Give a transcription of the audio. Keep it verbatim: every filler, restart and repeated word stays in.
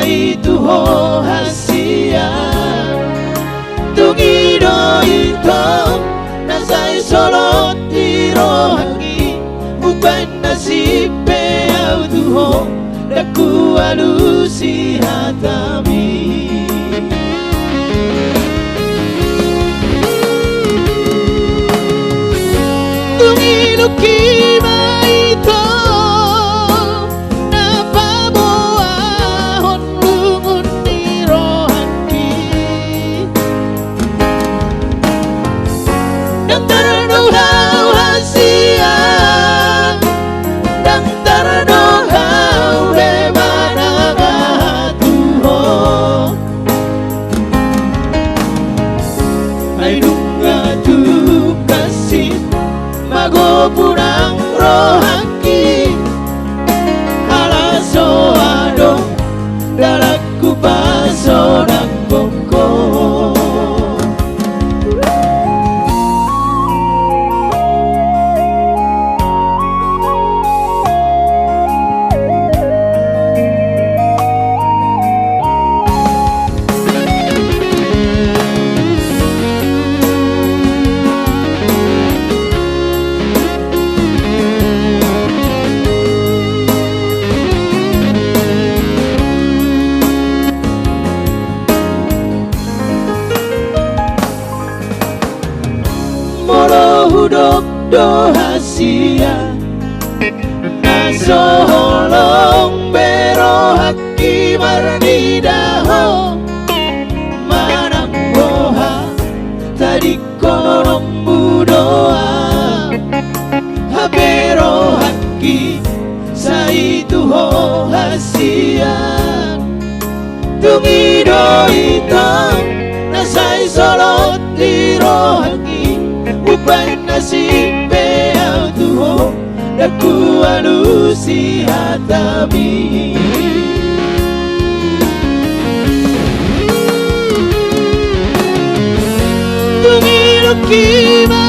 sai tu ho hasian. Tung i do itong na sai solot di rohangki, umbahen na sip pe au tu ho, ndang hualusi hatami. Tung i nunga ma itong na paboahon lungun ni rohangki. Ndang tardo hau hasian, ndang tardo hau be manang aha tu ho. Ai nunga tung asing magopu nang rohangki, ala so adong dalanku pasonanghon ho. Molo hudok do hasian, na so holong be rohangki marnida ho, manang boha tadingkon holongmu do am. Hape rohangki sai tu ho hasian. Tung i do itong na sai solot di rohangki, umbahen na sip pe au tu ho, ndang hualusi hatami. Tung i nunga ma